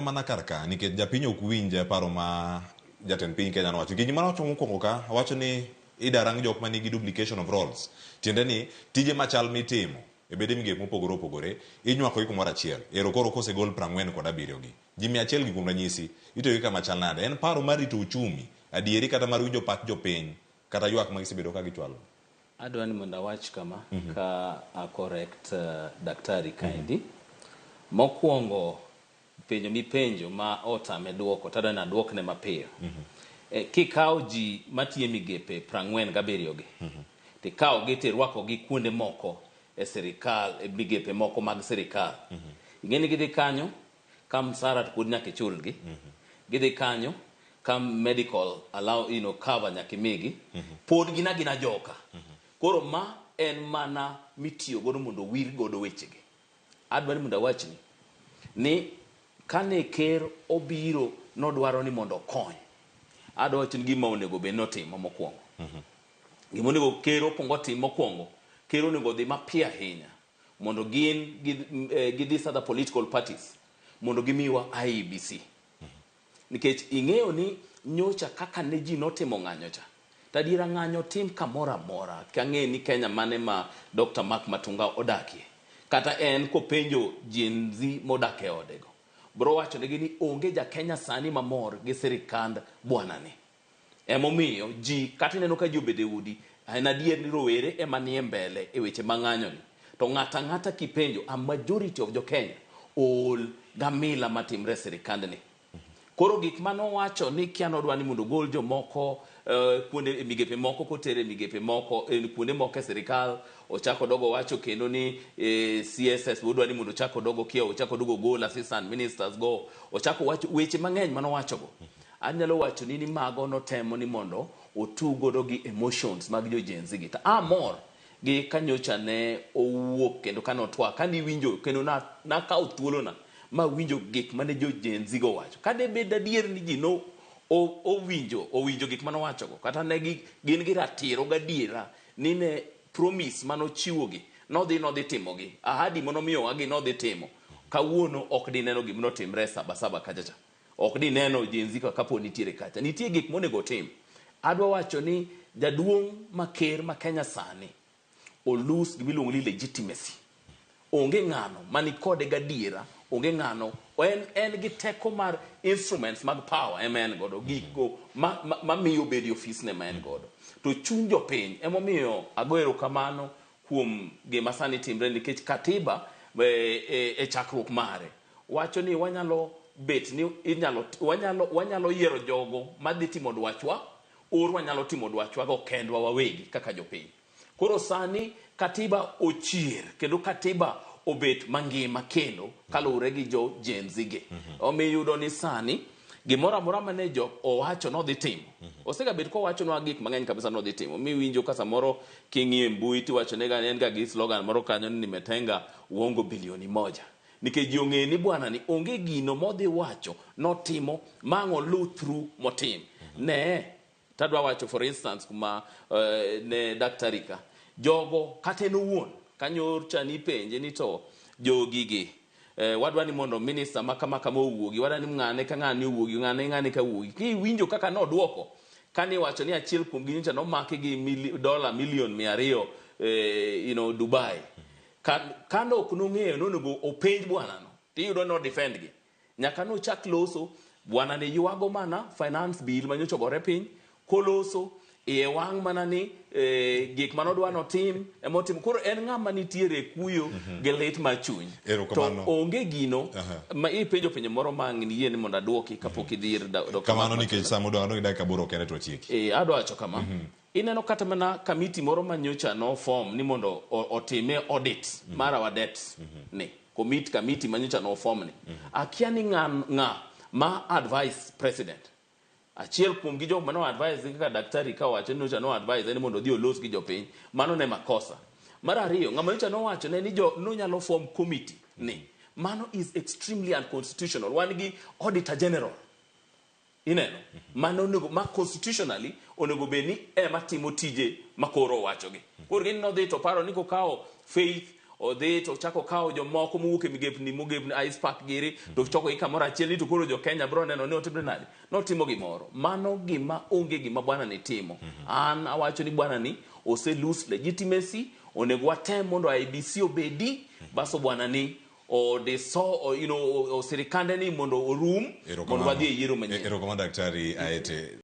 Mana kar ka nikech japiny ok winj paro ma jatend piny Kenya nowacho. Nikech gima nowacho mokwongo ka, owacho ni idarang jok ma nigi duplication of roles. Tiende ni tije machal mitimo e bede migepe mopogore opogore inywako gi kumoro achiel. Ero koro kosegol 47 gi. Ji 100 gi kuom ranyisi, itiyo gi kama chal nade? En paro mar rito uchumi adieri kata mar winjo pach jopiny kata ywak ma gisebedo ka gichwalo? Adwa ni mondo awach kama ka a correct daktari kaendi. Mokwongo penjo mipenjo ma otame duoko to adwa ni aduokne mapiyo. Kikawo ji matiyo e migepe 47 gi, tikawo gi tirwako gi kuonde moko e sirikal, e migepe moko mag sirikal. Ing'e ni gidhi kanyo ka msara to pod nyaka ichulgi. Gidhi kanyo ka medical allow, cover nyaka imigi. Pod gin agina joka. Koro ma en mana mitiyo godo mondo owir godo wechegi. Adwa ni mondo awachni ni kane ker obiro nodwaro ni mondo okony. Adwa wacho ni gima onego bed ni otimo mokwongo. Gima onego ker okwong otim mokwongo, ker onego odhi mapiyo ahinya mondo gin gi these other political parties mondo gimiwa IEBC. Nikech ing'eyo ni nyocha kaka ne ji notimo ng'anyo cha, to adiera ng'anyo tim kamoro amora. Kang'e ni Kenya mane ma Dr. Mark Matunga odakie. Kata en kopenjo Gen Z modak e ode go, bro wacho negi ni onge ja Kenya sani mamor gi sirikand bwana ni. Emomiyo ji kata ineno ka ji obedo e udi, en adier ni rowere ema nie mbele e weche ma ng'anyo ni. To ng'ato ang'ata kipenjo, a majority of jo Kenya ool gamila matimre e sirikand ni. Koro gik mane owacho ni kia nodwa ni mondo ogol jomoko kuonde e migepe moko kotere e migepe moko e kuonde moko e sirikal, ochako odogo owacho kendo ni CSS odwa ni mondo ochak odogo kia ochak odogo ogol assistant ministers go, ochako owacho weche mang'eny mane owacho go. Anyalo wacho ni ni mago notemo ni mondo otug godo gi emotions mag jo Gen Z gi. To amor gi kanyocha ne owuok kendo kane otwak, kane iwinjo kendo nakawo thuolona ma winjo gik mane jo Gen Z go wacho. Ka debed adier ni ji no owinjo owinjo gik mane owachogo, kata ne gi, gin gi ratiro gadiera ni ne promise mane ochiwogi nodhi nodhi timogi, ahadi mane omiyowa gi nodhi timo, kawuono ok dineno gima notimre e Sabasaba kacha cha. Ok dineno Gen Z ka kapo nitiere kacha. Nitie gik monego otim. Adwa wacho ni jaduong' ma ker ma Kenya sani olose gima iluongo ni legitimacy. Onge ng'ano mani kode gadiera, onge ng'ano, en gi teko mar instruments mag power ema en godo, gigo mamiyo obedo e ofisne ma en godo. To chuny jopiny, emomiyo ago erokamano kuom gima sani timre nikech katiba e chakruok mare wacho ni wanyalo bet ni inyalo wanyalo wanyalo yiero jogo madhi timo dwachwa or wanyalo timo dwachwa go kendwa wawegi kaka jopiny. Koro sani katiba ochier kendo katiba obet mangima kendo kaluwore gi jo Gen Z gi. Omiyo iyudo ni sani gimoro amora mane jo owacho nodhi timo. Osega bet kowachonwa gik mang'eny kabisa nodhi timo. Miwinjo ka samoro king'iyo e mbui tiwacho ne en ga gi slogan moro kanyo ni nimetenga uongo bilioni moja. Nikech ji ong'eyo ni bwana ni onge gino modhi wacho notimo ma ang' oluw through motim. Ne tadwa wacho for instance kuma ne daktari ka jogo kata en owuon kanyocha nipenje ni to jogi gi wadwa ni mondo minister ma kama kama owuogi, wadwa ni ng'ane ka ng'ane owuogi, ng'ane ng'ane ka owuogi. Kiwinjo kaka nodwoko kane iwacho ni achiel kuom gi nyocha nomaki gi dola milion 200 Dubai. Ka ok nong'eyo nonego openj bwana no tiyudo ni o defend gi. Nyaka nochak loso bwana ni ywago mana finance bill manyocha ogore piny koloso iye wang' mana ni gik manodwa notim emotimo. Koro en ng'ama nitiere e kuyo gi lit mar chuny. To onge gino ma ipenjo penjo moro ma ang' niyie ni mondo aduoki kapok idhi ir Dr. Kamano nikech sa modong' adong' gi dakika 8 kende to watieki. Adwa wacho kama. Ineno kata mana kamiti moro ma nyocha no form ni mondo otime audit mar our debt ni. Komiti kamiti ma nyocha no form ni. Akia ni ng'a ma advice president. Achiel kuom gi jok mane advise kaka daktari ka owacho ni nyocha no advise ni mondo odhi olos gi jopiny. Mano ne makosa. Mar ariyo, ng'ama nyocha nowacho ne ni jo nonyalo form committee ni. Mano is extremely unconstitutional. Wan gi auditor general. Ineno? Mano onego ma constitutionally onego bed ni ema timo tije ma koro owachogi. Koro gin nodhi to paro ni kokawo Faith odhi to ochako okawo jomoko mowuok e migepni mogepni ICPAK giri to ochoko gi kamoro achiel ni to koro jo Kenya bro neno ni otimre nade notimo gimoro mano gima onge gima bwana ni timo an awacho ni bwana ni ose lose legitimacy onego watem mondo IEBC obedi baso bwana ni odiso o, you know, o, o sirikande ni mondo orum mondo wadhi e yiero manyien Erokamano Daktari Aete.